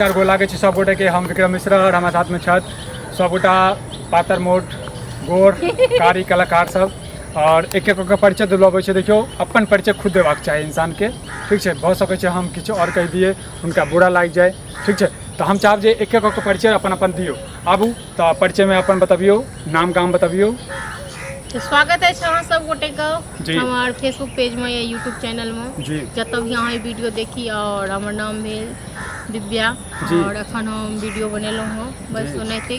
नमस्कार, गोर लागै छी सब गोटे के। हम विक्रम मिश्रा और हमारे साथ में छथि सब गोटा पातर मोट गोर कारी कलाकार सब और एक एक के परिचय दिलबै छै। देखियौ, अपन परिचय खुद देबाक चाही इंसान के, ठीक छै? भऽ सकै छै हम किछु आओर कहि दियै, हुनका बुरा लागि जाय, ठीक छै? तऽ हम चाहब जे एक एक के परिचय अपन अपन दियौ। आबू तऽ परिचयमे अपन बतबियौ, नाम गाम बतबियौ। तऽ स्वागत अछि अहाँ सब गोटेके हमर फेसबुक पेजमे या यूट्यूब चैनलमे, जतऽ भी अहाँ ई वीडियो देखी। और हमर नाम भेल दिव्या और अखन हम वीडियो बनेलहुँ हँ, बस ओनाहिते,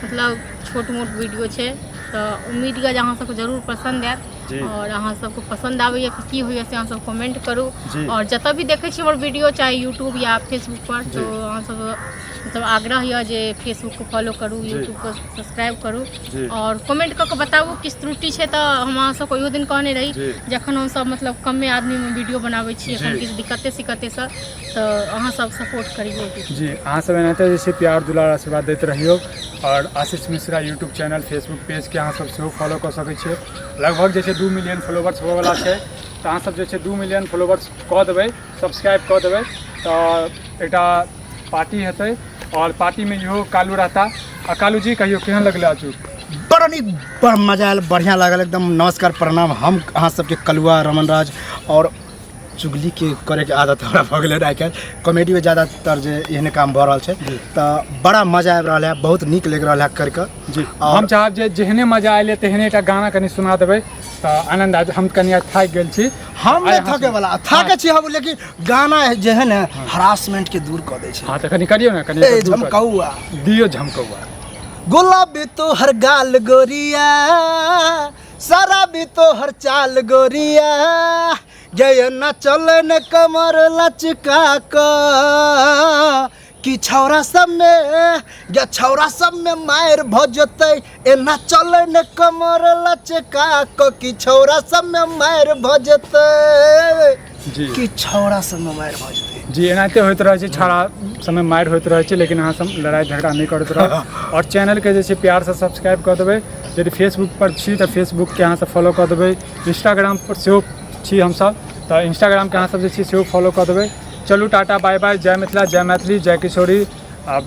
मतलब छोट मोट वीडियो छै। तऽ उम्मीद यऽ जे अहाँ सबके जरूर पसन्द आयत और अहाँ सबके पसन्द आबैए कि की होइए से अहाँ सब कमेंट करू। और जतऽ भी देखै छी हमर वीडियो, चाहे यूट्यूब या फेसबुक पर, तऽ अहाँ सब मतलब आग्रह यऽ जे फेसबुकके फॉलो करू, यूट्यूबके सब्सक्राइब करू और कमेंट कऽ कऽ बताबू किछु त्रुटि छै। तऽ हम अहाँ सबके ओहियो दिन कहने रही, जखन हमसब मतलब कमे आदमीमे वीडियो बनाबै छी, एखन किछु दिक्कते सिक्कतेसँ, तऽ अहाँ सब सपोर्ट करियौ। जी, अहाँ सब एनाहिते जे छै प्यार दुलार आशीर्वाद दैत रहियौ और Ashish Mishra YouTube channel, Facebook पेजके अहाँ सब सेहो फॉलो कऽ सकै छियै। लगभग जे छै 2 मिलियन फॉलोवर्स होबऽवला छै, तऽ अहाँ सब जे छै 2 मिलियन फॉलोवर्स कऽ देबै, सब्सक्राइब कऽ देबै, तऽ एकटा पार्टी हेतै और पार्टीमे इहो कालू रहता। आ कालू जी, कहियौ, केहन लगलै आजू? बड़ नीक, बड़ मजा आयल, बढ़िआँ लागल एकदम। नमस्कार, प्रणाम। हम अहाँ सबके कलुआ रमन राज और चुगलीके करैके आदत हमरा भऽ गेलै आइ काल्हि। कॉमेडीमे ज़्यादातर जे एहने काम भऽ रहल छै, तऽ बड़ा मजा आबि रहल है, बहुत नीक लागि रहल है करिके। और हम चाहब जे जेहने मजा आयल तेहने एकटा गाना कनि सुना देबै तऽ आनंद आबि। हम कनि आइ थाकि गेल छी। हम नहि थके वाला, थके छी हम, लेकिन गाना जे है ने हरासमेंट के दूर कऽ दै छै। हाँ, तऽ कनि करियौ ने, कनि ए झमकौआ दियौ, झमकौआ। गुलाबी तोहर गाल गोरिया, शराबी तोहर चाल गोरिया, जय न चले न कमर लचका क कि छौरा सब में या छौरा सब में मारि भ जेतै। एना चले न कमर लचका क कि छौरा सब में मारि भ जेतै कि छौरा सब में मारि भ जेतै। जी, एनाहिते होइत रहै छै, छौड़ा सबमे मारि होइत रहै छै, लेकिन अहाँ सब लड़ाइ झगड़ा नहि करैत रहब आओर चैनलके जे छै प्यारसँ सब्सक्राइब कऽ देबै। यदि फेसबुक पर छी तऽ फेसबुकके अहाँ सब फॉलो कऽ देबै। इंस्टाग्राम पर सेहो छी हमसब, तऽ इंस्टाग्रामके अहाँ सब जे छै सेहो फॉलो कऽ देबै। चलू, टाटा, बाय बाय, जय मिथिला, जय मैथिली, जय किशोरी। आ